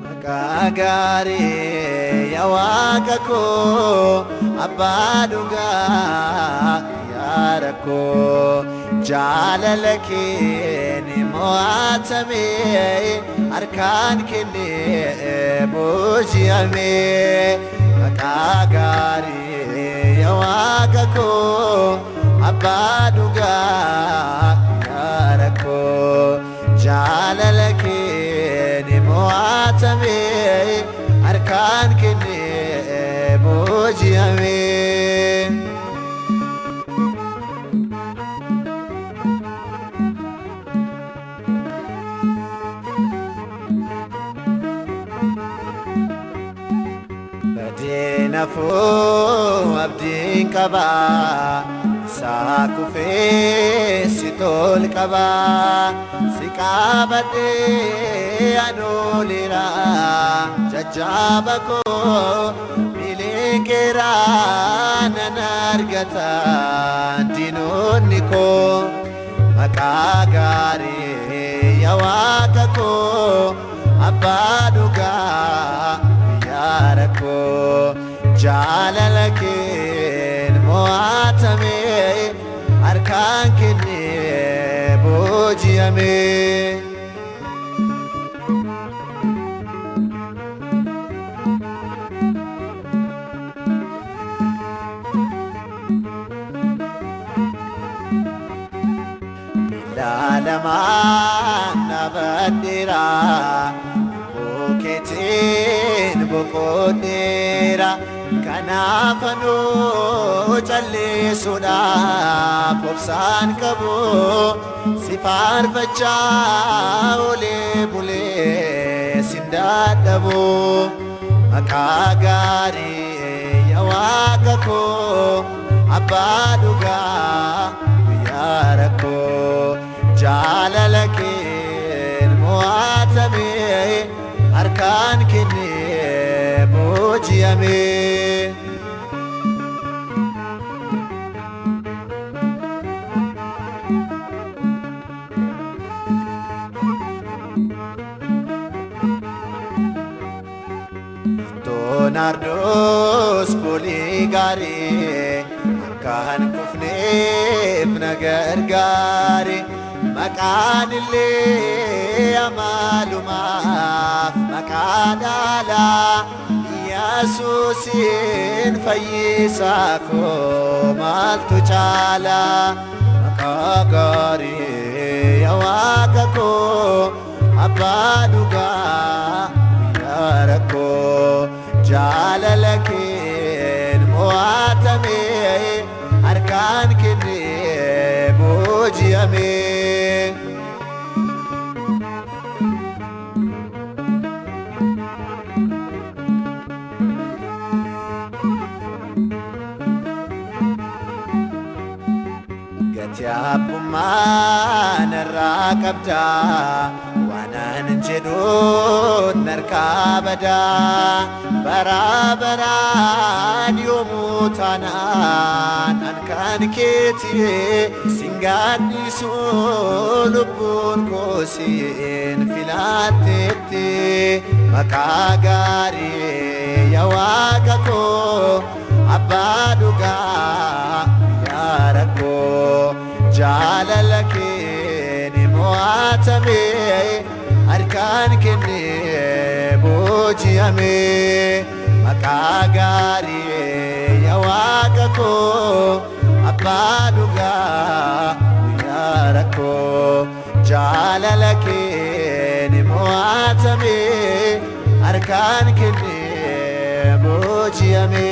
Maqaa gaarii yaa Waaqa koo, abbaa dhugaa yaa rakkoo, jaalala keen mo'atame, harkaan kennee booji'ame. Maqaa gaarii yaa Waaqa koo, abbaa dhugaa yaa rakkoo, jaalala keen mo'atame, harkaan kennee booji'ame. Badeen hafuu abdiin qabaa, isaa kufee si tol qabaa, si qabadhee anooleera, jajjaaba koo miliqeera, nan argata diinonni koo. Maqaa gaarii yaa Waaqa koo, abbaa dhugaa yaa rakkoo, jaalala keen mo'atame, harkaan kennee booji'ame. Miila lamaan dhaabadheera, bookeetiin boqodheera. Kanaaf anuu callisuudhaaf obsaan qabu, si faarfachaa olee bulee sin dadhabu. Maqaa gaarii yaa Waaqa koo, abbaa dhugaa guyyaa rakkoo, jaalala keen mo'atame, harkaan kennee booji'ame. Leonardoos bulii gaarii akka hin kufneef na gargaare. Maqaan illee amaalumaaf maqaa dhaalaa, Yesuusin fayyisaa koo maaltu caalaa? Maqaa gaarii yaa Waaqa koo, abbaa dhugaa guyyaa rakkoo, jaalala keen mo'atame, harkaan kennee booji'ame. Gati abbummaa narraa qabdaa, waan anin jedhuun narkaa badaa, bara baraan yoomuu taanaan an kan keeti, sin gaadhisu lubbuun koosiin filatteetti. Maqaa gaarii yaa Waaqa koo, abbaa dhugaa guyyaa rakkoo, jaalala keen mo'atame, harkaan kennee booji'ame. Maqaa gaarii yaa Waaqa koo, abbaa dhugaa guyyaa rakkoo, jaalala keen mo'atame, harkaan kennee booji'ame.